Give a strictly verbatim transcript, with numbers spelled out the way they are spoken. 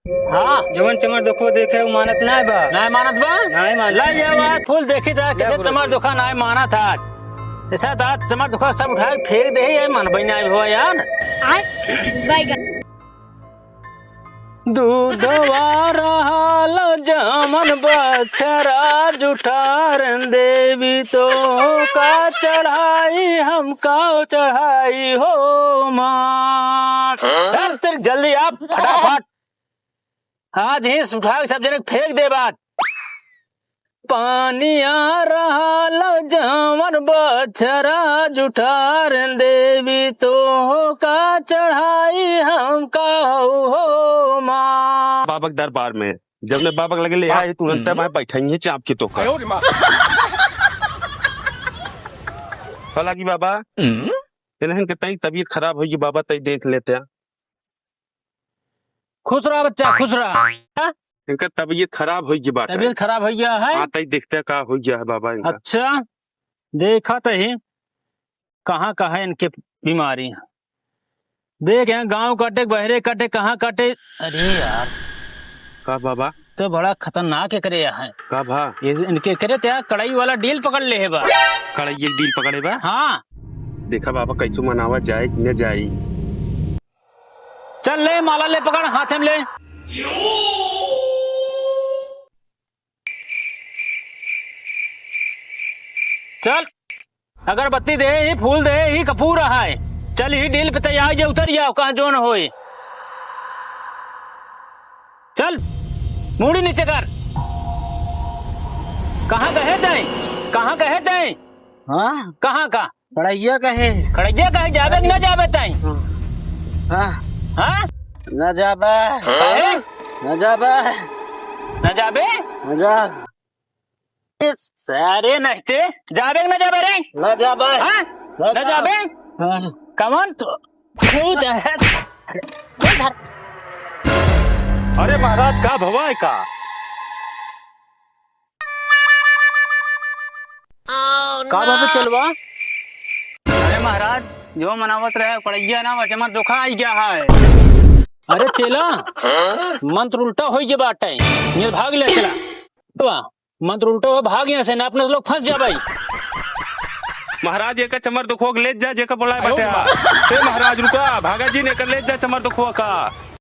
हाँ। जवन चमर दुखो देखे, उ मानत नाय बा। नाय मानत बा? नाय मानत। ले जाओ आज फूल देखी जा, ले कैसे बोलो। चमर दुखा नाय मानत आज। ऐसा तो आज चमर दुखा सब उठा के फेंक दे, ये मन बन नाय हुआ यार। आय, बैगन। दूधवा रहल जमन बछरा जुठार देवी तो का चढ़ाई, हम का चढ़ाई हो माँ। चल, चल, जल्दी आप फटाफट। आज ही उठा के सब जने फेंक दे बात। पानिया रहल जवन बछरा जुठार देवी तो का चढ़ाई हम कहू हो माँ। बाबा के दरबार में, जब ने बाबा के लगे ले आए, तुरंत मैं बैठेंगे चाप के तो कर। हालांकि बाबा, हम्म? इन्हन के तई तबीयत खराब होई, बाबा तई देख लेते हैं। खुश रहा बच्चा, खुश रहा। हाँ? इनका तबीयत खराब होई गई बाटे। तबीयत खराब होई गया है? हाँ, तई देखते हैं का होई गया है बाबा इनका। अच्छा, देखा तो ही कहाँ कहाँ इनके बीमारी है। देख, यहाँ गाँव काटे, बहरे काटे, कहाँ काटे। अरे यार। का बाबा? तो बड़ा खतरनाक एकरे है। का भा? ये इनके करे त्या कड़ाई वाला डील पकड़ ले है बा। कड़ाई एक डील पकड़े बा? हाँ। देखा बाबा, कैसे मनावा जाए कि न जाए। चल ले, माला ले पकड़, हाथे में ले। चल, अगरबत्ती दे ही, फूल दे ही, कपूर है। चल ही डील पे तैयार जे उतर जाओ, कहाँ जोन होए। चल, मूड़ी नीचे कर। कहाँ गए तैं? कहाँ गए तैं? हाँ? कहाँ का? कड़ैया कहे। कड़ैया कहे, जाबे कि ना जाबे तैं? हाँ। हाँ? ना जाबे। काहे? ना जाबे। ना जाबे? ना जा। ए, सारे नहते, जाबे कि ना जाबे रे? ना जाबे। हाँ? ना ना जाबे। जाबे? हाँ। कमन तो खुद है। अरे महाराज, का भवा है का? का बाबू चेलवा? अरे महाराज, जो मनावत रहे, पड़ैया ना, बस हमार धोखा आई गया है। अरे चेला, मंत्र उल्टा होई गया बाटे, ये भाग ले चला। वाह, मंत्र उल्टा हो, भाग यहाँ से, ना अपने लोग फंस जा भाई। महाराज, एकर चमर दुखो के ले जा, जेकर बोलाए बाटे। ए महाराज, रुका, भागा जी ने एकर ले जा चमर दुखो का।